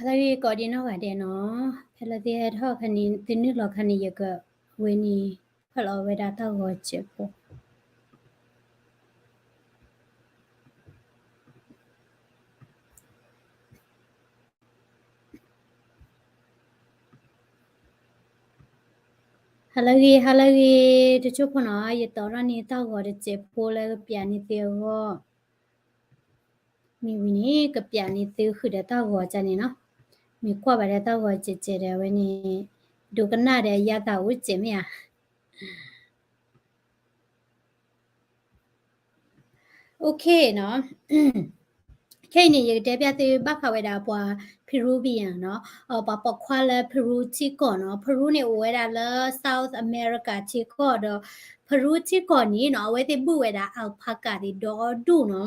အသးဂ့ၤကိးဒံနီၢ်ဂၤဒဲးနီၤ, ဖဲလၢသုဟဲထီၣ်ခါန့ၣ် သုနုာ်လီၤခါန့ၣ် ယကဝဲန့ၣ် ဖၢလီၤဝဲဒၣ်တၢ်ဂီၤစဲးဖိ. ဟါလၢအဂ့ၤ ဟါလၢအဂ့ၤ တစိၢ်ဖိနီၤ, ယတီၢ်ထီၣ်န့ၢ်တၢ်ဂီၤတစဲးဖိလၢကပျးန့ၢ်သုအဂီၢ်, မ့ၢ်ဝံၤန့ၣ် ကပျးန့ၢ်သုဃုာ်ဒီးတၢ်ဂီၤကန့ၣ်နီၤ, မ့ၢ်ကွၢ်ဘၣ်ဒီးတၢ်ဂီၤစဲးစဲးဒီးအဝဲန့ၣ် ဒိကနၣ်ဒီးယါသးအိၣ်စဲးမ့ၢ်ဧါ. Okay နီၤ, ခဲအံၤန့ၣ် ယကတဲပျးသုဘၣ်ဃးဝဲဒၣ်ပှၤ Peruvian နီၤ, ပှၤပိာ်ခွါလၢ Peru ထံကီၢ်နီၤ, Peru န့ၣ်အိၣ်ဝဲဒၣ်လၢ South America ထံကီၢ်ဒီး Peru ထံကီၢ်န့ၣ်နီၤ, အဝဲသ့ၣ်ဘုၣ်ဝဲဒၣ် alpaca သ့ၣ်ဒီဒူၣ်နီၤ,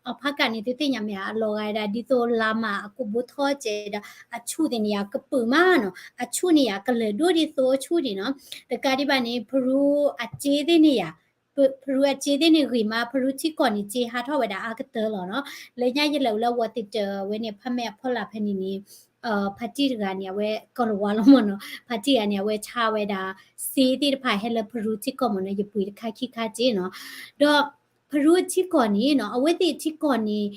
alpaca န့ၣ်သုသ့ၣ်ညါမ့ၢ်ဧါ, အလီၤဂာ်ဝဲဒၣ်ဒ်သိးလါမး အကိာ်ဘိထီကဲးဒီး အဆူၣ်သ့ၣ်န့ၣ်ယၤကပုာ်မးနီၤ, အဆူၣ်န့ၣ်ယၤကလၢာ်ဒိၣ်ဒ်သိးအဆူၣ်န့ၣ်နီၤ, တကးဒံးဘၣ်န့ၣ် Peru အစ့သ့ၣ်န့ၣ်ယၤ Peru အစ့သ့ၣ်န့ၣ်ဂ့ၤမး, Peru ထံကီၢ်န့ၣ် စ့ဟးထီၣ်ဝဲဒၣ်အါကတၢၢ်လီၤနီၤ, လၢညါယလဲၤအိၣ်လၢ Washington ဝဲန့ၣ် ဖးမဲာ်အဖီလာ်ဖဲန့ၣ်န့ၣ် ဖါတံၢ်တဂၤန့ၣ် အဝဲကီၤလၤဝါလီၤမ့ၢ်နီၤ, ဖါတံၢ်တဂၤန့ၣ် အဝဲဆါဝဲဒၣ် စ့သ့ၣ်တဖၣ်ဟဲလၢ Peru ထံကီၢ်မ့ၢ်နီၤ, ယပှ့ၤတခါခံခါစ့နီၤ, ဒီး Peru ထံကီၢ်န့ၣ်နီၤ, အဝဲသ့ၣ်ထံကီၢ်န့ၣ်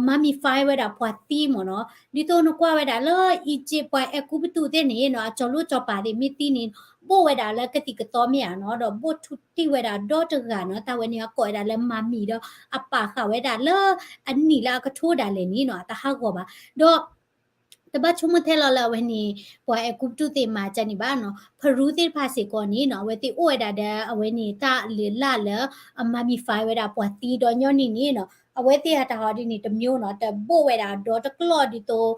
mummify ဝဲဒၣ်ပှၤသံမ့ၢ်နီၤ, ဒ်သိးနကွၢ်ဝဲဒၣ်လၢ Egypt ပှၤအဲၤကူပတူးသ့ၣ်န့ၣ်နီၤ, အကၠီၤလိၣ်ကၠီၤပၤသ့ၣ်မ့ၢ်သံန့ၣ် ဘိၣ်ဝဲဒၣ်လၢကသံၣ်ကသီမ့ၢ်ဧါနီၤ, ဒီးဘိၣ်ထူတံၢ်ဝဲဒၣ်ဒီတဂၤနီၤ, တၢ်ဝဲန့ၣ်အကိးဝဲဒၣ်လၢ mummy ဒီးအပာ်ဃာ်ဝဲဒၣ်လၢအနံၣ်လၢအကထိဒၣ်လဲာ်န့ၣ်နီၤ, အတဟးဂီၤဘၣ်, ဒီး တဘၣ်ဆိကမိၣ်ထဲလီၤလၢအဝဲန့ၣ် ပှၤအဲၤကူပတူးသ့ၣ်မၤကန့ၣ်ဘၣ်နီၤ, Peru သ့ၣ်တဖၣ်စ့ၢ်ကီးန့ၣ်နီၤ, အဝဲသ့ၣ်အိၣ်ဝဲဒၣ်ဒီး အဝဲန့ၣ်တၢ်လၢ်လၢ်လၢ အ mummify ဝဲဒၣ်ပှၤသံဒီးညီနုၢ်န့ၣ်နီၤ, အဝဲသ့ၣ်အတၢ်ဟီဒ်န့ၣ် တမျိုးနီၤ, တဘိၣ်ဝဲဒၣ်ဒီတကျီၢ်ဒ်သိး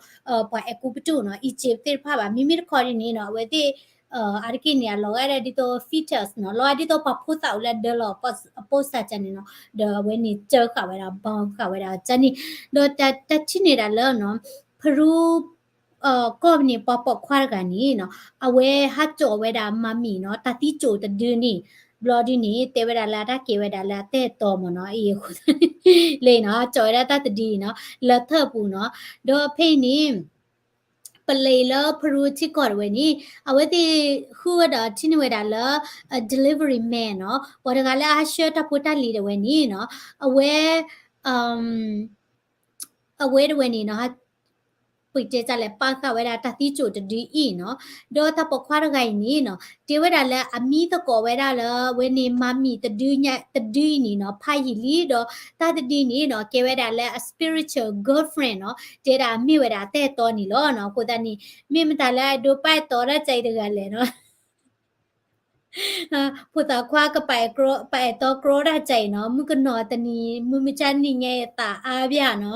ပှၤအဲၤကူပတူးနီၤ, Egypt သ့ၣ်တဖၣ်ဘၣ်, မ့မ့ၢ်တခီဒ်န့ၣ်နီၤ, အဝဲသ့ၣ် အါတက့ၢ်န့ၣ် အလီၤဂာ်ဒၣ်ဒ်သိး fetus နီၤ, လီၤဂာ်ဒ်သိးပှၤဖိသၣ်အိၣ်လၢဒၢလီၤ အပိာ်စၢ်ကန့ၣ်နီၤ, ဒီးအဝဲန့ၣ်စၢဃာ်ဝဲဒၣ် bomb ဃာ်ဝဲဒၣ်ကန့ၣ်, ဒီးတၢ်ထံၣ်န့ၣ်ဒၣ်လၢနီၤ, Peru ကီၢ်န့ၣ် ပှၤပိာ်ခွါတဂၤန့ၣ်နီၤ, အဝဲဟးစိာ်ဝဲဒၣ် mummy နီၤ, တၢ်သံစိာ်တဒုန့ၣ်, ဘျီဒ်န့ၣ် တဲဝဲဒၣ်လၢအတၢ်ကဲဝဲဒၣ်လၢအတၢ်အဲၣ်တီမ့ၢ်နီၤ, အံၤအဃိ လၢနီၤ, ဟးစိာ်ဝဲဒၣ်တၢ်တဒုအံၤနီၤ, လၢထၢၣ်ပူၤနီၤ, ဒီးဖဲအံၤန့ၣ် ပလဲၤလၢ Peru ထံကီၢ်တဝဲန့ၣ်, အဝဲသ့ၣ်ဃုဝဲဒီးထံၣ်န့ၢ်ဝဲဒၣ်လၢ delivery man နီၤ, ပှၤတဂၤလၢအဟးဆှၢတၢ်ဖိတၢ်လံၤတဝဲန့ၣ်နီၤ, အဝဲ အဝဲတဝဲန့ၣ်နီၤ, ပတဲတၢ်လဲၣ် ပာ်ဃာ်ဝဲဒၣ်တၢ်သံစိာ်တဒုအံၤနီၤ, ဒီးတၢ်ပိာ်ခွါတဂၤအံၤန့ၣ်နီၤ, တဲဝဲဒၣ်လၢအမံသကိးဝဲဒၣ်လၢ အဝဲန့ၣ် mummy တဒုညါ တဒုအံၤန့ၣ်နီၤ, ဖးယံာ်လံဒီး တၢ်တဒုန့ၣ်နီၤ, ကဲဝဲဒၣ်လၢအ spiritual girlfriend နီၤ, တဲဒၣ်အမ့ၢ်ဝဲဒၣ်တၢ်အဲၣ်တီန့ၣ်လီၤနီၤ, အဃိသတးန့ၣ် မ့ၢ်မတၤလၢအဒိးပာ်အဲၣ်တီတၢ်ကဲအံၤတဂၤလဲၣ်နီၤ ဖိသၣ်ခွါကပာ်အဲၣ်တီ ပာ်အဲၣ်တီကြီတၢ်ကဲအံၤနီၤ, မုၣ်ကနီၤတနံၤ မုၢ်မဆါနံၤညါအသးအါဘၣ်နီ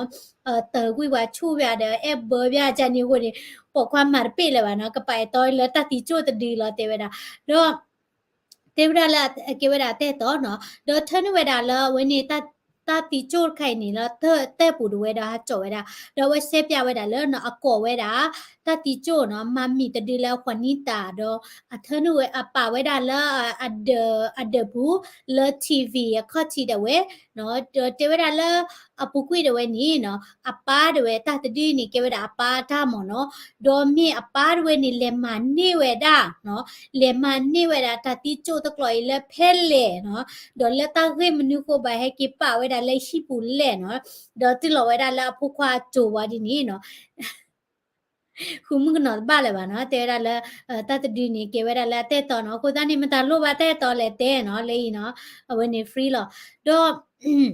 ၤ, တၢ်ကွံာ်ဝဲဆူၣ်ဘၣ်ဒီး အဲၣ်ဘၢဘၣ်ကန့ၣ်အဃိန့ၣ်, ပိာ်ခွါမၤတပ့ၢ်လၢၤဘၣ်နီၤ, ကပာ်အဲၣ်တီလၢတၢ်သံစိာ်တဒုလီၤတဲဝဲဒၣ်, ဒီး တဲဝဲဒၣ်လၢအကဲဝဲဒၣ်တၢ်အဲၣ်တီနီၤ, ဒီးထၢနုာ်ဝဲဒၣ်လၢအဝဲန့ၣ် တၢ်သံစိာ်တခါအံၤန့ၣ်လၢ တၢ်အဲၣ်ပူၤတဝဲဒီးဟးစိာ်ဝဲဒၣ်, ဒီးအဝဲစဲးပၠးဝဲဒၣ်လၢနီၤ, အကိးဝဲဒၣ် တၢ်သံစိာ်နီၤ, mummy တဒုလၢအဃိန့ၣ်တၢ်ဒီး အထၢနုာ်ဝဲ အပာ်ဝဲဒၣ်လၢ အဒၢးပူၤ လၢ ထံၣ်ဝံၤ အခီၣ်ထံးဒၣ်ဝဲနီၤ, ဒီးတဲဝဲဒၣ်လၢ အပူၤကွံာ်ဒၣ်ဝဲန့ၣ်နီၤ, အပၢ်ဒၣ်ဝဲတၢ်တဒုအံၤန့ၣ် ကဲဝဲဒၣ်အပၢ်တၢ်မ့ၢ်နီၤ, ဒီးမ့ၢ်အပၢ်ဒၣ်ဝဲန့ၣ် လဲၤမၤန့ၢ်ဝဲဒၣ်နီၤ, လဲၤမၤန့ၢ်ဝဲဒၣ်တၢ်သံစိာ်တကျိၤအံၤလၢဖဲလဲၣ်နီၤ, ဒီးလၢတၢ်ဂ့ၢ်မနုၤဃိဘၣ်ဟဲက့ၤပာ်ဝဲဒၣ်လၢဟံၣ်ပူၤလဲၣ်နီၤ, ဒီးတုၤလီၤဝဲဒၣ်လၢအဖိခွါအစိၤဝဲဒ်န့ၣ်နီၤ ဃုမုၣ်ကနီၤတဘၣ်လၢၤဘၣ်နီၤ, တဲဝဲဒၣ်လၢ တၢ်တဒုန့ၣ် ကဲဝဲဒၣ်လၢအတၢ်အဲၣ်တီနီၤ, အဃိသတးန့ၣ် မတၤလိၣ်ဘၣ်တၢ်အဲၣ်တီလဲၣ်တဲနီၤ, လၢအံၤနီၤ, အဝဲန့ၣ် free လီၤ, ဒီး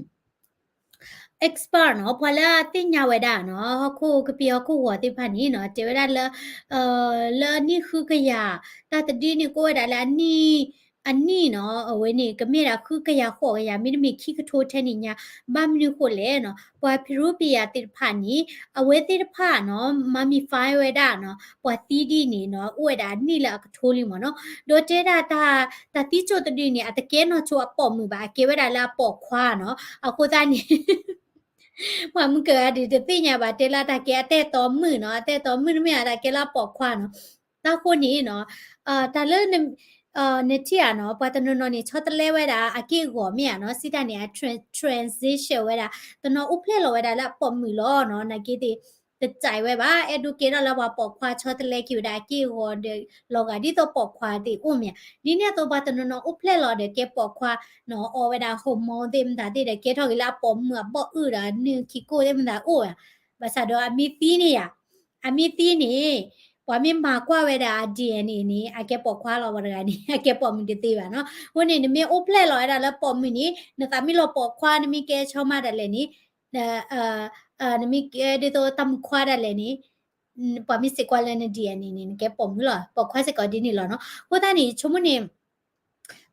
expert နီၤ, ပှၤလၢအသ့ၣ်ညါဝဲဒၣ်နီၤ, ဟီၣ်ခိၣ်ကပံာ်ဟီၣ်ခိၣ်ဂီၤသ့ၣ်တဖၣ်န့ၣ်နီၤ, တဲဝဲဒၣ်လၢ လၢအနံၣ်ဃုကယၤ, တၢ်တဒုန့ၣ် ကအိၣ်ဝဲဒၣ်လၢအနံၣ် အနံၣ်နီၤ, အဝဲန့ၣ် ကမ့ၢ်ဒၣ်ဃုကယၤဃိးကယၤ မ့တမ့ၢ်ခံကထိထဲန့ၣ်ညါ, ဘၣ်မနုၤဃိလဲၣ်နီၤ, ပှၤ Peruvian သ့ၣ်တဖၣ်န့ၣ် အဝဲသ့ၣ်တဖၣ်နီၤ, mummify ဝဲဒၣ်နီၤ, ပှၤသံဒ်န့ၣ်နီၤ, အိၣ်ဝဲဒၣ်အနံၣ်လၢအကထိလံမ့ၢ်နီၤ, ဒီးတဲဒၣ်တၢ် တၢ်သံစိာ်တဒုန့ၣ် အတကဲနီၢ်ဆိအပိာ်မုၣ်ဘၣ်, အကဲဝဲဒၣ်လၢအပိာ်ခွါနီၤ, အဃိသတးန့ၣ် ပှၤမုၢ်ကၢၤအဒုးတသ့ၣ်ညါဘၣ်, တဲလၢတၢ်ကဲအတၢ်အဲၣ်တီမုၣ်နီၤ, အတၢ်အဲၣ်တီမုၣ်တမ့ၢ် အတၢ်ကဲလၢအပိာ်ခွါနီၤ, တၢ်ဃိန့ၣ်နီၤ, တၢ်လၢ နထံၣ်ဧါနီၤ, ပှၤတနီၤနီၤန့ၣ် ဆီတလဲဝဲဒၣ် အက့ၢ်အဂီၤမ့ၢ်ဧါနီၤ, စံးတၢ်န့ၣ် အ transition ဝဲဒၣ်, တနီၤအိၣ်ဖျဲၣ်လီၤဝဲဒၣ်လၢအပိာ်မုၣ်လီၤနီၤ, နာ်က့သ့ၣ် တစဲးဝဲဘၣ်, အဲၣ်ဒိးကဲထီၣ်လၢပှၤပိာ်ခွါဆီတလဲက့ၤဝဲဒၣ်အက့ၢ်အဂီၤဒီး လီၤဂာ်ဒ်သိးပိာ်ခွါသ့ၣ်အိၣ်မ့ၢ်ဧါ. ဒ်န့ၣ်အသိးပှၤတနီၤနီၤအိၣ်ဖျဲၣ်လီၤဒီးကဲပိာ်ခွါနီၤ အီဝဲဒၣ် hormone သ့ၣ်မတၤသ့ၣ်ဒီး ကဲထီၣ်က့ၤလၢအပိာ်မုၣ်အဘီၣ်အုၣ်ဒီး နုၢ်ခံကိၢ်သ့ၣ်မတၤအိၣ်ဧါ. ဘၣ်ဆၣ်ဒီးအမ့ၢ်သံန့ၣ်ယါ, အမ့ၢ်သံန့ၣ် ပှၤမ့ၢ်မၤကွၢ်ဝဲဒၣ်အ DNA န့ၣ် အကဲပိာ်ခွါလီၤ ပှၤတဂၤန့ၣ် အကဲပိာ်မုၣ်တသ့ဘၣ်နီၤ. အဃိန့ၣ် နမ့ၢ်အိၣ်ဖျဲၣ်လီၤဝဲဒၣ်လၢပိာ်မုၣ်န့ၣ် နသးမ့ၢ်လီၤပိာ်ခွါ နမ့ၢ်ကဲဆီမးဒၣ်လဲာ်န့ၣ် နမ့ၢ်ကဲဒ်သိးတၢ်မုၣ်ခွါဒၣ်လဲာ်န့ၣ် ပှၤမ့ၢ်စံးကွၢ်လၢန DNA န့ၣ် နကဲပိာ်မုၣ်လီၤ, ပိာ်ခွါစ့ၢ်ကီးဒ်န့ၣ်လီၤနီၤ. အဃိသတးန့ၣ် ယဆိကမိၣ်န့ၣ်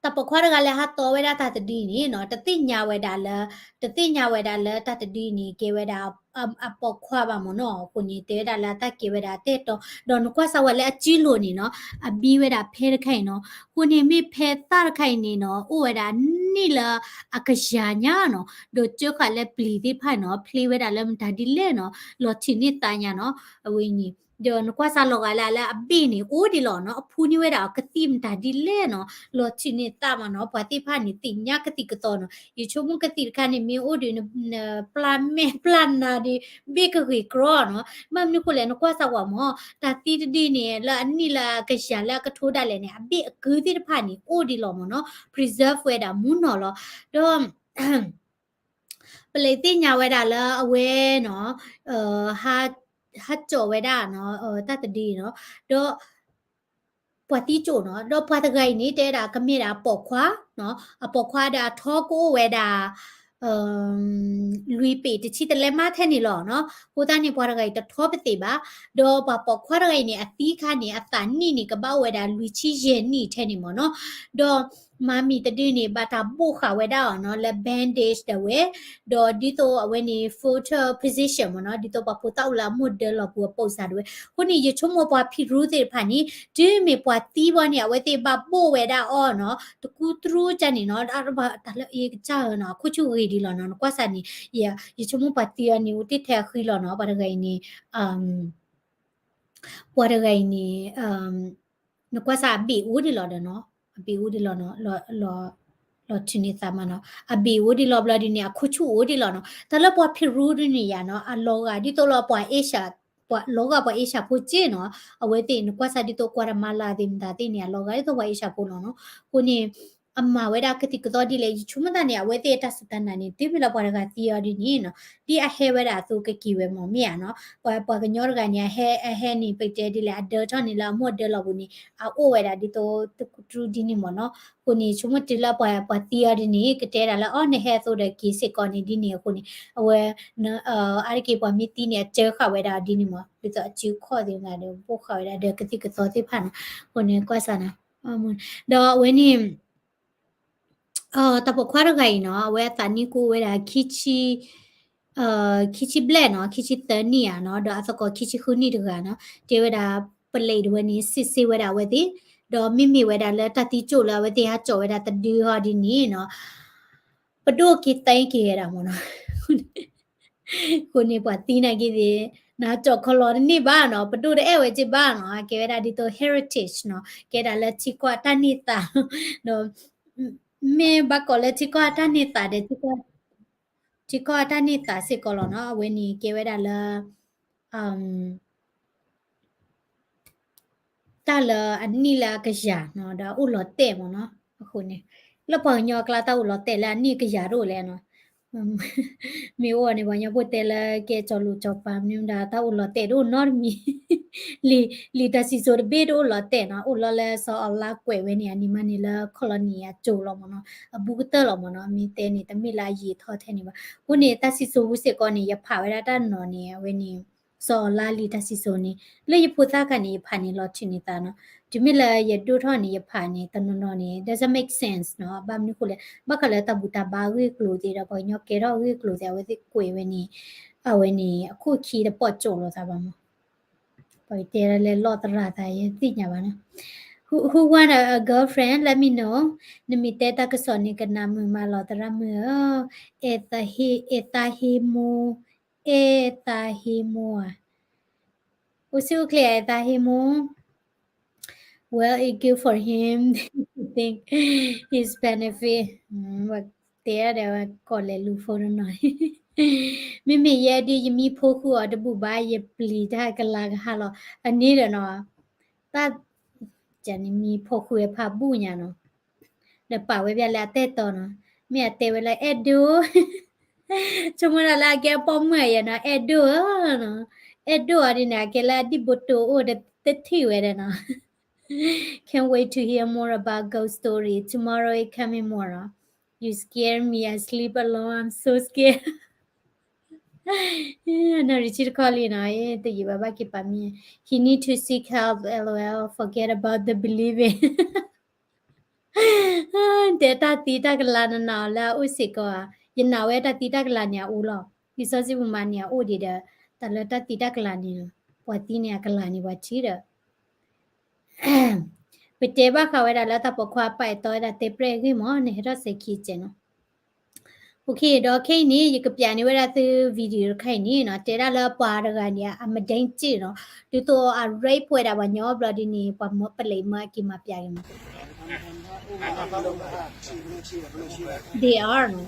တၢ်ပိာ်ခွါတဂၤလၢဟးတီဝဲဒၣ်တၢ်တဒုန့ၣ်နီၤ တသ့ၣ်ညါဝဲဒၣ်လၢ, တသ့ၣ်ညါဝဲဒၣ်လၢတၢ်တဒုန့ၣ် ကဲဝဲဒၣ်အပိာ်ခွါဘၣ်မ့ၢ်နီၤ. အဃိန့ၣ် တဲဝဲဒၣ်လၢအတၢ်ကဲဝဲဒၣ်အတၢ်အဲၣ်တီ ဒီးနကွၢ်စၢ်ဝဲလၢအစုလိၤန့ၣ်နီၤ အဘံဝဲဒၣ်ဖဲတခါအံၤနီၤ. အဃိန့ၣ် မ့ၢ်ဖဲသၣ်တခါအံၤန့ၣ်နီၤ အိၣ်ဝဲဒၣ်အနံၣ်လၢအကယၤညါနီၤ ဒီးကၢဃာ်လၢပျံၤသ့ၣ်တဖၣ်နီၤ ဖျ့ဝဲဒၣ်လၢမတၤဒ်လဲၣ်နီၤ လီၤထုးန့ၢ်သးညါနီၤ အဝဲန့ၣ် ဒီးနကွၢ်စၢ်လီၤဂာ်လၢအဘ့ၣ်န့ၣ် အိၣ်ဒံးလီၤနီၤ အဖူန့ၢ်ဝဲဒၣ်အကသံၣ်မတၤဒ်လဲၣ်နီၤ လီၤထုးန့ၢ်သးမ့ၢ်နီၤ ပှၤသ့ၣ်တဖၣ်န့ၣ် သ့ၣ်ညါကသံၣ်ကသီနီၤ ယဆိကမိၣ်ကသံၣ်တခါန့ၣ် မ့ၢ်အိၣ်ဒီး ပျၢ်မဲာ်ပျၢ်နါဒီး ဘ့ၣ်ကဂ့ၤကြီနီၤ ဘၣ်မနုၤဃိလဲၣ် နကွၢ်စၢ်ဝဲမ့ၢ် တၢ်သံတဒုန့ၣ် လၢအနံၣ်လၢအကယၤလၢအကထိဒၣ်လဲာ်န့ၣ် အဘ့ၣ်အကုသ့ၣ်တဖၣ်န့ၣ် အိၣ်ဒံးလီၤမ့ၢ်နီၤ preserve ဝဲဒၣ်မူနီၤလီၤ ဒီး ပလဲၤသ့ၣ်ညါဝဲဒၣ်လၢအဝဲနီၤ ဟးကၠီၣ်ဝဲဒၣ်နီၤ တၢ်တဒုနီၤ ဒီး ပှၤသံကၠိၣ်နီၤ ဒီးပှၤတဂၤအံၤန့ၣ် တဲဝဲဒၣ်ကမ့ၢ်ဒၣ်အပိာ်ခွါနီၤ အပိာ်ခွါဒီးအထီကအိၣ်ဝဲဒၣ် လွံၢ်ပ့ၤတဆံတလဲမးထဲန့ၣ်လီၤနီၤ အဃိသတးန့ၣ် ပှၤတဂၤအံၤတထီပသ့ၣ်ဘၣ် ဒီးပှၤပိာ်ခွါတဂၤအံၤန့ၣ် အသံခါန့ၣ် အသးနံၣ်န့ၣ် ကဘၣ်အိၣ်ဝဲဒၣ်လွံၢ်ဆံယဲၢ်နံၣ်ထဲန့ၣ်မ့ၢ်နီၤ ဒီး မၤမံၤတဒုန့ၣ် ဘၣ်တၢ်ဘိၣ်ဃာ်ဝဲဒၣ်အီၤနီၤ လၢ bandage ဒၣ်ဝဲ ဒီးဒ်သိးအဝဲန့ၣ် fetal position မ့ၢ်နီၤ ဒ်သိးပှၤဖိသၣ်အိၣ်လၢအမိၢ်ဒၢလီၢ်ပူၤအပိာ်စၢ်ဒၣ်ဝဲ အဃိန့ၣ် ယဆိကမိၣ်ပှၤဖံရူသ့ၣ်တဖၣ်န့ၣ် တုၤမ့ၢ်ပှၤသံဘၣ်န့ၣ် အဝဲသ့ၣ်ဘၣ်ဘိၣ်ဝဲဒၣ်အီၤနီၤ တကူတရူကန့ၣ်နီၤ တၢ်လၢအကစၢ်ဧၢနီၤ အခိၣ်ဆူၣ်ဂ့ၤဒံးလီၤနီၤ နကွၢ်စၢ်န့ၣ် ယဆိကမိၣ်ပှၤသံအီၤန့ၣ် အိၣ်တ့ၢ်ထဲအဃံလီၤနီၤ ပှၤတဂၤအံၤန့ၣ် ပှၤတဂၤအံၤန့ၣ် နကွၢ်စၢ်အဘ့ၣ်အိၣ်ဒံးလီၤဒီးနီၤ အဘ့ၣ်အိၣ်ဒံးလီၤနီၤ လီၤထုးန့ၢ်သးမးနီၤ အဘ့ၣ်အိၣ်ဒံးလီၤဘျီဒ်န့ၣ် အခိၣ်ဆူၣ်အိၣ်ဒံးလီၤနီၤ တၢ်လၢပှၤဖံရူဒ်န့ၣ်ယါနီၤ အလီၤဂာ်ဒ်သိးလၢပှၤအ့ၡၢၣ် ပှၤလီၤဂာ်ပှၤအ့ၡၢၣ်ဖိက့နီၤ အဝဲသ့ၣ်နကွၢ်စၢ်ဒ်သိးကွၢ်တမၤလၤသ့ၣ်မတၤသ့ၣ်န့ၣ် အလီၤဂာ်ဒ်သိးပှၤအ့ၡၢၣ်ဖိလီၤနီၤ အဃိန့ၣ် အမၤဝဲဒၣ်ကသံၣ်ကသီဒ်လဲၣ် ယဆိကမိၣ်သးန့ၣ် အဝဲသ့ၣ်အတၢ်စူၢ်တၢ်နာ်န့ၣ် တုၤမ့ၢ်လၢပှၤတဂၤသံအီၤဒ်န့ၣ်နီၤ ဒ်အဟဲဝဲဒၣ်အသိးကက့ၤဝဲမ့ၢ်မ့ၢ်ဧါနီၤ ပှၤ ပှၤကညီတဂၤန့ၣ် အဟဲ အဟဲန့ၣ် ပတဲဒ်လဲၣ် အဒၢထီၣ်န့ၣ်လၢအမိၢ်အဒၢလီၢ်ပူၤန့ၣ် အအိၣ်ဝဲဒၣ်ဒ်သိးတကူတရူဒ်န့ၣ်မ့ၢ်နီၤ အဃိန့ၣ် ဆိကမိၣ်တုၤလၢပှၤ ပှၤသံအီၤဒ်န့ၣ် ကတဲဒၣ်လၢ အီ နဟဲအသိးဒီးက့ၤစ့ၢ်ကီးန့ၣ်ဒ်န့ၣ်အဃိန့ၣ် အဝဲ အါတက့ၢ်ပှၤမ့ၢ်သံန့ၣ် အစၢဃာ်ဝဲဒၣ်ဒ်န့ၣ်မ့ၢ် ဒ်သိးအစုခီၣ်သ့ၣ်မတၤဒီး ဘိၣ်ဃာ်ဝဲဒၣ်ဒီးကသံၣ်ကသီသ့ၣ်တဖၣ်နီၤ အဃိန့ၣ်ကွၢ်စၢ်နီၤ ဒီးအဝဲန့ၣ် တၢ်ပိာ်ခွါတဂၤအံၤနီၤ အဝဲအသးနံၣ်ကအိၣ်ဝဲဒၣ် ခံဆံဘျဲၣ်နီၤ ခံဆံသၢနံၣ်ဧါနီၤ ဒီးအသကိးခံဆံဃုနံၣ်တဂၤနီၤ တဲဝဲဒၣ် ပလဲၤဒၣ်ဝဲန့ၣ် စစ်ဆေးဝဲဒၣ်အဝဲသ့ၣ် ဒီးမ့မ့ၢ်ဝဲဒၣ်လၢတၢ်သံကၠိၣ်လၢအဝဲသ့ၣ်ဟးကၠီၣ်ဝဲဒၣ်တဒုဟီဒ်န့ၣ်နီၤ ပဒိၣ်က့ၤသဲက့ၤဝဲဒၣ်မ့ၢ်နီၤ အဃိန့ၣ် ပှၤသံနာ်က့သ့ၣ် နကၠီၣ်ခီလီၤတန့ၢ်ဘၣ်နီၤ ပဒိၣ်တအဲၣ်ဝဲက့ဘၣ်နီၤ ကဲဝဲဒၣ်ဒ်သိး heritage နီၤ ကဲဒၣ်လၢထံကီၢ်အတၢ်န့ၢ်သါ ဒီး မ့ၢ်ဘၣ်ကိးလၢထံကီၢ်အတၢ်န့ၢ်သါဒီး ထံကီၢ်အတၢ်န့ၢ်သါစ့ၢ်ကီးလီၤနီၤ အဝဲန့ၣ်ကဲဝဲဒၣ်လၢ တၢ်လၢအနံၣ်လၢအကယၤနီၤ ဒီးအအိၣ်လီၤတဲာ်မ့ၢ်နီၤ အဃိန့ၣ် လၢပှၤကညီအကျါတၢ်အိၣ်လီၤတဲာ်လၢအနံၣ်ကယၤတအိၣ်လဲၣ်နီၤ မ့ၢ်အိၣ်န့ၣ် ပှၤကညီဖိတဲလၢကဲစီၤလိၤစီၤပၤမနုၤဒၣ် တၢ်အိၣ်လီၤတဲာ်တအိၣ်နီတမံၤ လံာ် လံာ်တၢ်စံၣ်စိၤတဘ့ၣ်တအိၣ်လီၤတဲာ်နီၤ အိၣ်လီၤလၢစီၤအီလါကွဲးဝဲန့ၣ် အန့ၣ်မးန့ၣ်လၢ colony အစိၤလီၤမ့ၢ်နီၤ အဘူးကတၢၢ်လီၤမ့ၢ်နီၤ မ့ၢ်တဲန့ၣ် တမ့ၢ်လၢအယံာ်ထီၣ်ထဲန့ၣ်ဘၣ် အဃိန့ၣ် တၢ်စံၣ်စိၤဝဲစ့ၢ်ကီးန့ၣ် ယဖးဝဲဒၣ်တၢ်နီၤန့ၣ် အဝဲန့ၣ် စီၤအီလါလံာ်တၢ်စံၣ်စိၤန့ၣ် လၢယဖိသၣ်ခါန့ၣ် ယဖးန့ၣ်လီၤထုးန့ၢ်သးနီၤ တုၤမ့ၢ်လၢယဒိၣ်ထီၣ်န့ၣ် ယဖးန့ၣ် တနီၤနီၤန့ၣ် doesn't make sense နီၤ ဘၣ်မနုၤဃိလဲၣ် ဘၣ်ဃးလၢတၢ်ဘူၣ်တၢ်ဘါအဂ့ၢ်အကျိၤသ့ၣ်ဒီး ပှၤကညီကဲထီၣ်အဂ့ၢ်အကျိၤသ့ၣ် အဝဲသ့ၣ်ကွဲးဝဲန့ၣ် အဝဲန့ၣ် အခိၣ်ခံတပိာ်ကၠိလိာ်သးဘၣ်မး ပှၤတဲဒ်လဲၣ်လီၤသရၣ်သး ယသ့ၣ်ညါဘၣ်နီၤ Who, who want a, a girlfriend? Let me know. နမ့ၢ်တဲတၢ်ကစီၣ်န့ၣ် ကနၣ်မုာ်မးလီၤ သရၣ်မုၣ်ဧၢ, အဲၣ်သးဟ့, အဲၣ်သးဟ့မိၢ်, အဲၣ်သးဟ့မိၢ်ဧါ, အိၣ်ဆူၣ်အိၣ်ချ့ အဲၣ်သးဟ့မိၢ် Well, it good for him. Think his benefit. တဲဒီး ကိးလဲၤလူၤဖိတနီၤ မ့မ့ၢ်ယဲဒုး ယမံဖီဃုာ်အီၤတဘူၣ်ဘၣ် ယပျံၤတၢ်ကလၤကဟါလီၤ. အန့ၣ်ဒီးနီၤ, တၢ် ကန့ၣ်မံဖီဃုာ်ဝဲဖးဘူၣ်ညါနီၤ, ဒီးပာ်ဝဲဖဲလၢအတဲတီနီၤ, မ့ၢ်အတဲဝဲလၢအဲၣ်ဒိၣ် ဆိကမိၣ်ဒၣ်လၢအကဲအပိာ်မုၣ်အယဲနီၤ, အဲၣ်ဒိၣ်ဧၢနီၤ, အဲၣ်ဒိၣ်အီၤဒ်န့ၣ် အကဲလၢအဒံၣ်ဘိတိၤအိၣ်ဒီးတထံၣ်ဝဲဒီးနီၤ. Can't wait to hear more about ghost story. Tomorrow is coming more. You scare me. I sleep alone. I'm so scared. နီၢ်ရံၤဆံတခီလံနီၤ, တယံာ်ဘၣ်ဘၣ်က့ၤပာ်မံ. He need to seek help, lol. Forget about the believing. တဲတၢ်သံတၢ်ကလၤနနာ်အီၤလၢအအိၣ်စ့ၢ်ကီးဧါ, ယနာ်ဝဲတၢ်သံတၢ်ကလၤန့ၣ်အအိၣ်လီၤ. လံာ်စီဆှံပူၤမးန့ၣ်အအိၣ်ဒံးဒီး တၢ်လၢတၢ်သံတၢ်ကလၤန့ၣ်လီၤ. ပှၤသံန့ၣ်အကလၤန့ၣ်ပှၤထံၣ်ဒီး ပတဲဘၣ်ဃးဝဲဒၣ်လၢတၢ်ပိာ်ခွါပာ်အဲၣ်တီဝဲဒၣ်တဲပြဲၣ်ဂ့ၢ်မး နဟဲထီၣ်စဲးခံကဲးနီၤ. အဃိဒီးခဲအံၤန့ၣ် ယကပျးန့ၢ်ဝဲဒၣ်သု video တခါအံၤန့ၣ်နီၤ, တဲဒၣ်လၢပှၤတဂၤန့ၣ် အမဒဲက့ၣ်နီၤ, ဒ်သိးအ rape ဝဲဒၣ်ပှၤညီဘျီဒ်န့ၣ် ပှၤမၢပလံးမၢအက့ၤမၤပျးက့ၤမး. They are နီၤ.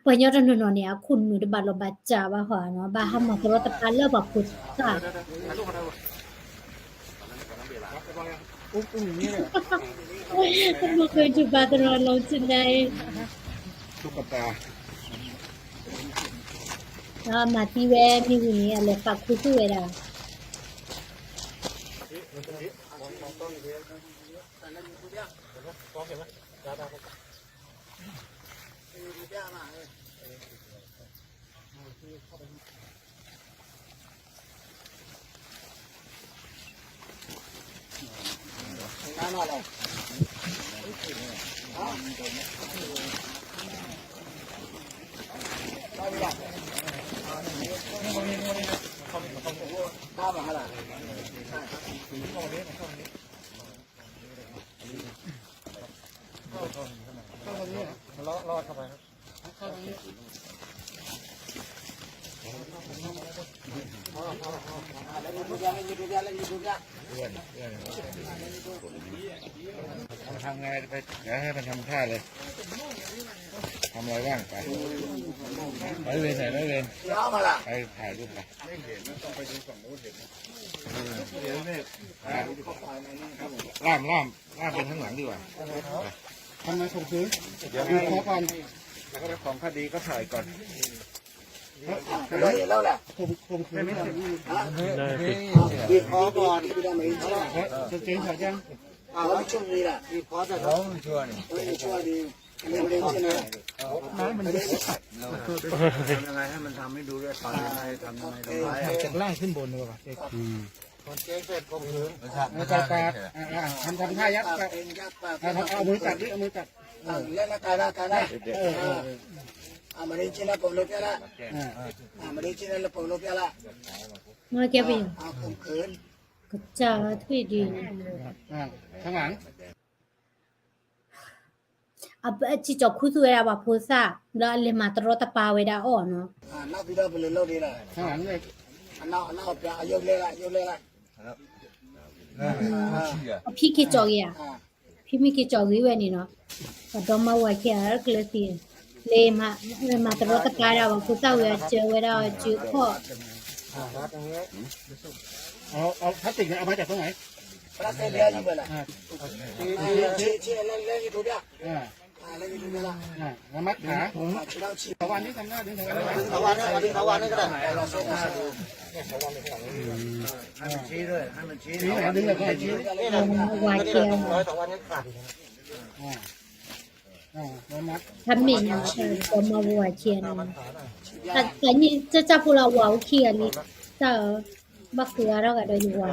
ပှၤညီတနီၤနီၤန့ၣ် အခိၣ်နူာ်တဘၣ်လီၤဘၣ်စးဘၣ်ဃီနီၤ, ဘၣ်ဟးမၤတရီတပါလၢပှၤဖိသၣ်. တမ့ၢ်ကၢၤတဘၣ်တရီလီၤစ့ၢ်န့ၣ်, မၤသံဝဲမ့ၢ်ဝံၤန့ၣ် အလဲၤပာ်ခူသူၣ်ဝဲဒၣ်. ทำไงไป เดี๋ยวให้มันทำท่าเลย ทำอะไรบ้าง ไป ไปเลย ถ่ายรูปไป ล่าม ล่าม ล่ามไปข้างหลังดีกว่า ทำไมข่มขืน เดี๋ยว บีบคอก่อน แล้วก็เจ้าของคดีก็ถ่ายก่อน ข่ม ข่มขืนก่อน บีบคอก่อน เออ กางเกงขาดยัง อ่า แล้วไม่ช่วงนี้แหละ บีบคอแต่ เออ ช่วงนี้ ทำยังไงให้มันทำให้ดูด้วย ต่อยยังไง ทำยังไง ทำร้าย จากล่างขึ้นบนเลยว่ะ อืม เออ จับปาก อ่า อ่า ทำ ทำท่ายัดปาก อ่า เอามือจับดิ เอามือจับ เออ เล่นหน้ากาย หน้ากาย หน้า เออ เออ เออ อ่า มาดิ ชิ้นละผมลบแค่ละ อ่า อ่า มาดิ ชิ้นละผมลบแค่ละ မ့ၢ်ကဲပယီၤ อ่า ข่มขืน ကစၢ်ထွံၣ်ဒံးန့ၣ် อ่า ข้างหลัง အပ အစံၣ်ကၠီၤခူသူၣ်ဝဲဒၣ်ပှၤဖိသၣ် ဘျီအလဲၤမၤတရီတပါဝဲဒၣ်အီၤနီၤ. อ่า နောက်ပြီးတော့ဘယ်လိုလုပ်လဲလဲ ข้างหลังเลย အနောက် အနောက်ပြန် ရုပ်လဲလိုက် ရုပ်လဲလိုက် အဖံက့ၤကၠီၤဂ့ၤဧါ, ဖံမ့ၢ်က့ၤကၠီၤဂ့ၤဝဲန့ၣ်နီၤ, ပှၤဒီမါဝၤခံဂၤကလၢသံ, လဲၤမၤ လဲၤမၤတရီတပါဒၣ်ပှၤဖိသၣ်ဝံၤ အစၢၤဝဲဒၣ်အီၤစုခီၣ် เอา เอาพลาสติกเนี่ย เอามาจากตรงไหน อ่า อ่า อ่า แล้วมัดขา ทวารนี้ทำหน้าดึงทวารนี้ ทวารนี้ก็ได้ ทวารนี้ก็ได้ ให้มันชี้ด้วย ให้มันชี้ ชี้ไหน ดึงเลย ชี้ ဝၤခံဂၤ อ่า อ่า แล้วมัด ခမ့ၢ်န့ၣ် ဒီမါဝၤခံဂၤန့ၣ် တၢ်နံၣ် ကၢ်ကၢ်ဖိလၢဝၤအိၣ်ခံဂၤလံ, တၢ်အၢ ဘၣ်ဃုဂၤထီၣ်ဂၤဒီးယဝၤန့ၣ် လဲ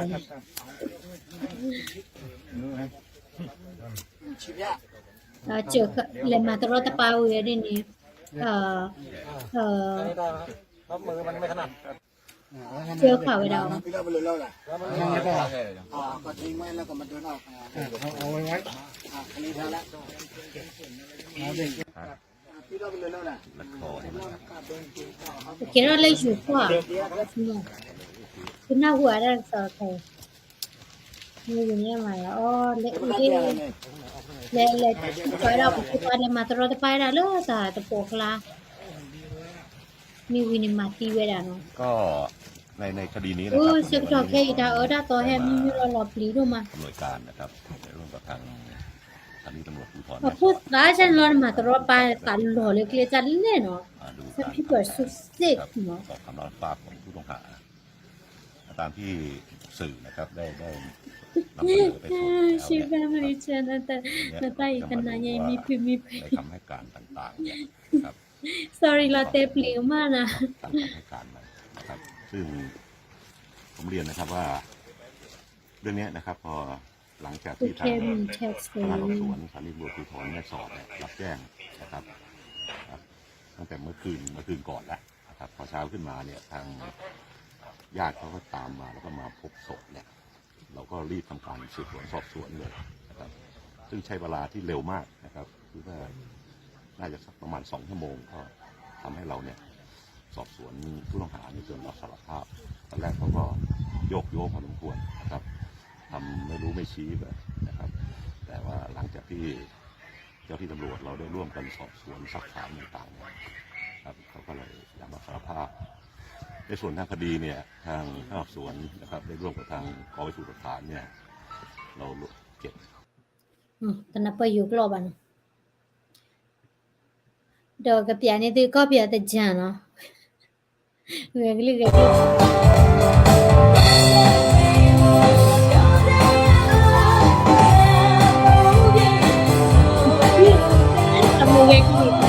ၤမၤတရီတပါဝံၤဒ်န့ၣ် ကၢခးဝဲဒၣ်အီၤ ပြီးတော့ဘယ်လိုလုပ်လဲ อ่า ก็ทิ้งไว้แล้วก็มาเดินออก อ่า เอา เอาไว้ไว้ อ่า คราวนี้ได้แล้ว อ่า ပြီးတော့ဘယ်လိုလုပ်လဲ ကဲထီၣ်လၢယိၤဖီၣ် ကနၢ်ဟူအါဒၣ်ကစီၤခဲ မ့ၢ်ဝံၤန့ၣ်မၤလီၤအီၤ လဲၤအံၤ လဲၤလဲၤတၢ်ဆူၣ်ကီးဝဲဒၣ် ပှၤဖိခွါလဲၤမၤတရီတပါဝဲဒၣ်လၢတၢ်တပိာ်ကျါ မ့ၢ်ဝံၤန့ၣ်မၤသံဝဲဒၣ်နီၤ. ဆၢကတီၢ်ခဲအံၤတၢ်အၢတၢ်သီဟဲမံမံလီၤလီၤပျံၤဒိၣ်မး အဖိသၣ်ဆၢန့ၣ်လီၤနမၤတရီတပါသးလီၤလၢကျဲတၢ်လဲၣ်နီၤ some people are so sick နီၤ ตามที่สื่อนะครับได้ได้นำเสนอไปแล้วเนี่ย She family channel แต่ เนี่ย นตาอีกขนาดยังมีพิมพ์มีเพลง ได้คำให้การต่างๆเนี่ยนะครับ sorry ลาเตปลีมากนะ ตามคำให้การมันนะครับ ซึ่งผมเรียนนะครับว่า เรื่องนี้นะครับ พอหลังจากที่ทางพนักงานสอบสวนสถานีตำรวจภูธรแม่สอดเนี่ยรับแจ้งนะครับ ครับ ตั้งแต่เมื่อคืนเมื่อคืนก่อนแล้วนะครับ พอเช้าขึ้นมาเนี่ยทางญาติเขาก็ตามมาแล้วก็มาพบศพเนี่ย เราก็รีบทำการสืบสวนสอบสวนเลยนะครับ ซึ่งใช้เวลาที่เร็วมากนะครับ คิดว่าน่าจะสักประมาณสองชั่วโมงก็ทำให้เราเนี่ย สอบสวนผู้ต้องหาในส่วนรับสารภาพ ตอนแรกเขาก็โยกโยงพอสมควรนะครับ ทำไม่รู้ไม่ชี้เลยนะครับ แต่ว่าหลังจากที่เจ้าที่ตำรวจเราได้ร่วมกันสอบสวนซักถามต่างๆเนี่ยครับ เขาก็เลยยอมรับสารภาพ ในส่วนทางคดีเนี่ย ทางพนักงานสอบสวนนะครับ ได้ร่วมกับทางกองพิสูจน์หลักฐานเนี่ย เราเก็บ တနၢ်ပၢၢ်ယိၤကျိာ်ဘၣ်နီၤ ဒီးကပျးန့ၢ်သုကီၢ်ပယီၤတကၢၢ်နီၤ ဂဲၤကလုၢ်ဂဲၤကလုၢ် အမိၢ်ဂဲၤကလုၢ် မ့ၢ်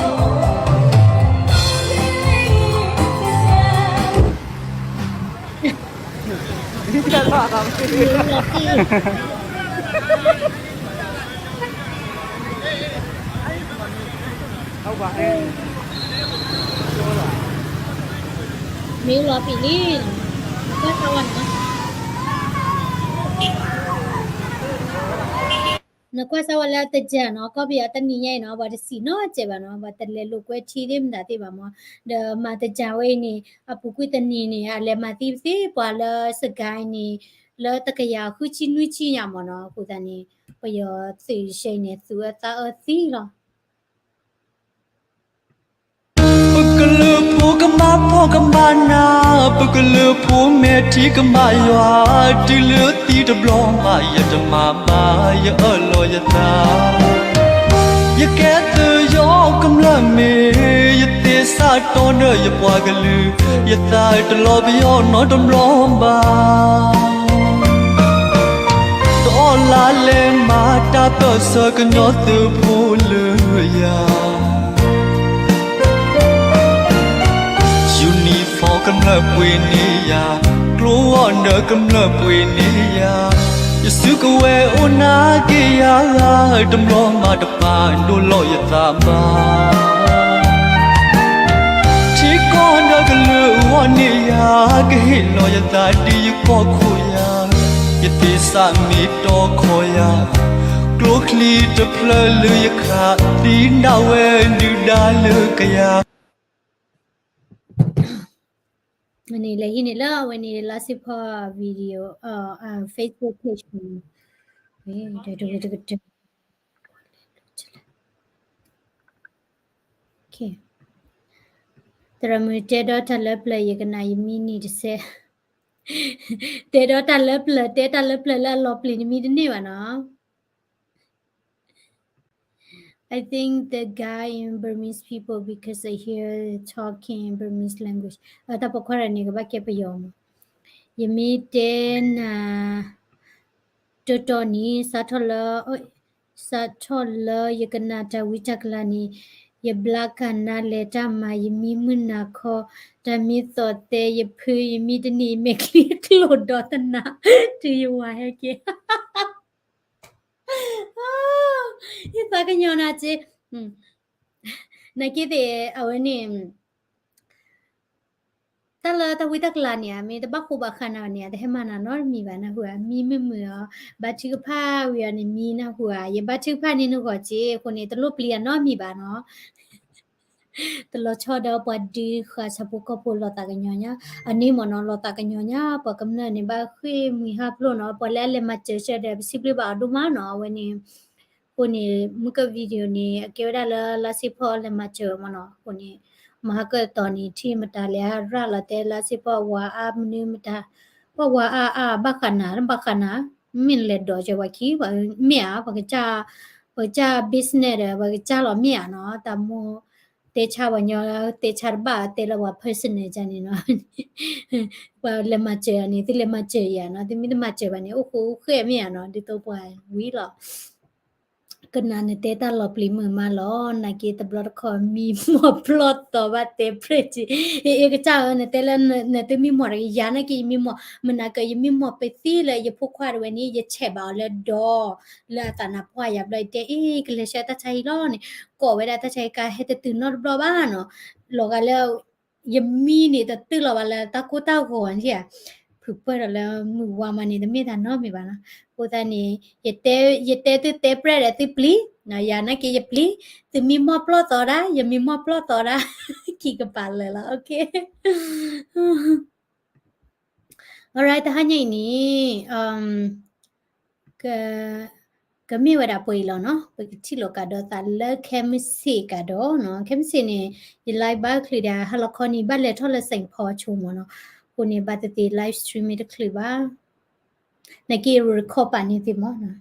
လီၤပံာ်လံနီၤ ကွၢ်စၢ်ဝဲနီၤ နကွၢ်စၢ်ဝဲလၢတကၢၢ်နီၤ ကီၢ်ပယီၤတနံၤညါအံၤနီၤ ပှၤတစံၣ်နီတစဲးဘၣ်နီၤ ပှၤတလဲၤလိာ်ကွဲထံသ့ၣ်မတၤသ့ၣ်ဘၣ်မး ဒီးမၤတကၢၢ်ဝဲအံၤန့ၣ် အပူၤကွံာ်တနံၤန့ၣ် အလဲၤမၤသံသ့ပှၤလၢစကဲန့ၣ် လၢတကယၤဃုဆံနွံဆံညါမးနီၤ အဃိသတးန့ၣ် ပယီၤသုးရှဲအံၤန့ၣ် သုးအသးအၢသံလီၤ ပကလုာ်ဖိကမၤဖှီၣ်ကမၤနး ပကလုာ်ဖိမဲာ်ထံကမၤယွၤ တုၤလၢသံတဘျီမး ယတမၤဘၣ် ယအၢၣ်လီၤယသး ယကဲသုးယီၤကမျၢၢ်မ့ၢ် ယသ့စးတီဒီးယပှၤကလုာ် ယသးတလီၤပယီၤနီတဘျီဘၣ် တအီၣ်လါလဲၤမၤတၢ်ပၢၢ်ဆၢကညီသုးဖိလၢယၤ ယူနံၣ်ဖီၣ်ကမျၢၢ်ပှ့ၤန့ၢ်ယၤ ကျိအီၣ်ဒီးကမျၢၢ်ပှ့ၤန့ၢ်ယၤ ယစုကဝဲၤအိၣ်နၤက့ၤယၤ တဘျီမးတပာ်ဒိၣ်လီၤယသးဘၣ် ထံကီၢ်ဒီးကလုာ်အဂီၢ်န့ၣ်ယၤ ကဟ့ၣ်လီၤယသးဒ်ယကီၢ်ခိၣ်ယၤ ယသ့စးမ့ၢ်တီခီယၤ ကျိချံတဖျၢၣ်လၢယခး သံဒၣ်ဝဲဒုၣ်ဒါလၢကယၤ န့ၣ် လဲၤဟံးန့ၢ်လၢအဝဲန့ၣ် လါစ့ဖီ video Facebook page န့ၣ် သရၣ်မုၣ်တဲဒီးတၢ်လၢပျၢၤ ယကနၣ်ယမံနံၤတစဲး တဲဒီးတၢ်လၢပျၢၤ တဲတၢ်လၢပျၢၤလၢအလီၤပျံၤနမံတန့ၢ်ဘၣ်နီၤ I think the guy in Burmese people because I hear talking Burmese language တၢ်ပိာ်ခွါတဂၤန့ၣ် ကဘၣ်ကဲပယီၤမး ယမ့ၢ်တဲနၤ တီတီန့ၣ် စးထီၣ်လၢ စးထီၣ်လၢယကနၣ်တၢ်ဝံတၢ်ကလၤန့ၣ် ယဘျါကနါလဲၤတၢ်မၤ ယမံမုၢ်နၤခီ တၢ်မ့ၢ်သီၣ်သဲ ယဖု ယမံတနံၤ ယမဲာ်ချံကျိၣ်ဒီးတနၤ တုၤယဝၤဟဲက့ၤ ယသးကညီၤနၤက့ နာ်က့သ့ၣ် အဝဲန့ၣ် တၢ်လၢတၢ်ဝံတၢ်ကလၤန့ၣ် မ့ၢ်တဘၣ်ဃိဘၣ်ဃးနၤဘၣ်န့ၣ် တဟဲမၤနၤနီတမံၤဘၣ် နၢ်ဟူဧါ မံမုာ်မုာ်အီၤ ဘါထုကဖၣ်ဝံၤအီၤန့ၣ် မံနၢ်ဟူဧါ ယဘါထုကဖၣ်န့ၢ်နဂီၢ်က့ အဃိန့ၣ် တလိၣ်ပျံၤယၤနီတမံၤဘၣ်နီၤ တလီၤဆီဒီးပှၤဒုးဃာ်ဆၣ်ဖိကီၢ်ဖိလီၤသးကညီၤညါ, အန့ၣ်မ့ၢ်နီၤ လီၤသးကညီၤညါ ပှၤကမျၢၢ်န့ၣ် ဘၣ်ဃ့ၢ်မှံဟးဖျိးနီၤ, ပှၤလၢအလဲၤမၤစၢၤဆၢဒီး ပစံးဘျုးဘၣ်အီၤဒိၣ်မးနီၤ, အဝဲန့ၣ် အဃိန့ၣ် မုၢ်ကၢၣ် video န့ၣ် အကဲဝဲဒၣ်လၢလါစ့ဖီလဲၤမၤစၢၤမ့ၢ်နီၤ, အဃိန့ၣ် မၤဟါကၢၣ်တီၤန့ၣ် ထံၣ်မတၤလဲၣ် အရၣ်လီၤတဲလါစ့ဖီဝၤအါ မနုၤမတၤ, ပှၤဝၤအါအါ ဘၣ်ဃးနၤ ဘၣ်ဃးနၤ, မ့ၢ်နလဲၤဒိးကဲပှၤခံ မ့ၢ်ဧါ, ပှၤကစၢ် ပှၤကစၢ် business ဒီး ပှၤကစၢ်လီၤမ့ၢ်ဧါနီၤ, တၢ်မိၢ် တဲဆါပှၤညီ တဲဆါတဘၣ် တဲလၢပှၤ personal ကန့ၣ်နီၤ, ပှၤလဲၤမၤစၢၤဧါန့ၣ် သုလဲၤမၤစၢၤယၤနီၤ, သုမ့ၢ်တမၤစၢၤဘၣ်န့ၣ် အိၣ်ဃူအိၣ်ဃဲမ့ၢ်ဧါနီၤ, ဒ်သိးပှၤဝံၤလီၤ ကနၣ်နတဲတၢ်လီၤပျံၤမုာ်မးလီၤ, နာ်က့တဘျီတခီၣ်မံမီၢ်ပျီၢ်သီဘၣ်တဲပြဲၢ်က့ၤ, အ့ၣ် အ့ၣ် ကစၢ်ဧၢ နတဲလၢနသုမံမီၢ်တဂ့ၤ, ယၤနာ်က့ယမံမီၢ်, မနၤက့ယမံမီၢ်ပသံလၢယဖိခွါတဝဲန့ၣ် ယဆဲးဘၣ်အီၤလၢဒီး လၢအသးနါပှၢ်ယၤဘျီ ယတဲ အ့ၣ် ကလဲၤဆှၢတၢ်ဆါဟံၣ်လီၤန့ၣ်, ကိးဝဲဒၣ်တၢ်ဆါဟံၣ်ကါ ဟဲတတုၤနီတဘျီဘၣ်နီၤ, လီၤဂာ်လၢ ယမံန့ၣ်တတုၤလီၤဘၣ်လၢတၢ်ကိၢ်တၢ်ဂီၤဧါ, ဖုးပၢၢ်ဒီးလၢမုၢ်ဝါမးန့ၣ် တမ့ၢ်တၢ်နီတမံၤဘၣ်နီၤ, အဃိသတးန့ၣ် ယတဲသုတဲပြဲၢ်ဒီးသုပျံၤ, ယၤနာ်က့ယပျံၤ, သုမံမီၢ်ပျီၢ်သီဒၣ် ယမံမီၢ်ပျီၢ်သီဒၣ်, ခံကပၤလၢာ်လီၤ, okay. Alright, တဟါညါအံၤန့ၣ် က ကမ့ၢ်ဝဲဒၣ်ပှဲၤအံၤလီၤနီၤ, ပကထံၣ်လိာ်ကဒီးသးလၢခဲမုၢ်ဆ့ၣ်ကဒီးနီၤ, ခဲမုၢ်ဆ့ၣ်န့ၣ် ယ live ဘၣ်ချုးဒီး ဟါလီၤခီန့ၣ် ဘၣ်လဲၤထီၣ်လၢ Saint Paul ဆိမ့ၢ်နီၤ, အဃိန့ၣ် ဘၣ်သ့ၣ်သ့ၣ် live stream မ့ၢ်တချုးဘၣ်, နာ်က့ record ပာ်န့ၢ်သုမ့ၢ်နီၤ,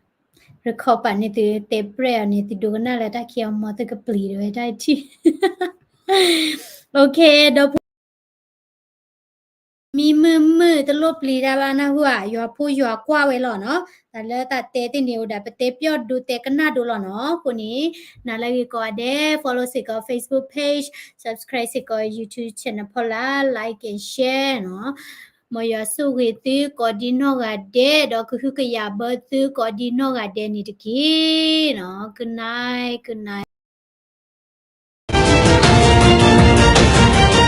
record ပာ်န့ၢ်သုတဲပြဲၢ်အီၤန့ၣ် သုဒိကနၣ်လၢတၢ်ခံအီၤမ့ၢ်သုကပျံၤတဝဲတၢ်ထံၣ်, okay, ဒီပုၢ် မံမုာ်မုာ်တလိၣ်ပျံၤတၢ်ဘၣ်နၢ်ဟူဧါ, ယွၤဖိယွၤကွၢ်ဝဲလီၤနီၤ, တၢ်လၢတၢ်တဲသ့ၣ်န့ၣ်အိၣ်ဒၣ် ပတဲပျီၣ်ဒိတဲကနၣ်ဒိလီၤနီၤ, အဃိန့ၣ် နၤလၢဂ့ၤကိးဂၤဒဲး follow စ့ၢ်ကီး Facebook page, subscribe စ့ၢ်ကီး YouTube channel ဖီလာ် like and share နီၤ, မ်ယွၤဆိၣ်ဂ့ၤသုကိးဒံနီၢ်ဂၤဒဲး ဒီးကဟုကယာ်ဘၢသုကိးဒံနီၢ်ဂၤဒဲးန့ၣ်တက့ၢ်နီၤ, good night, good night.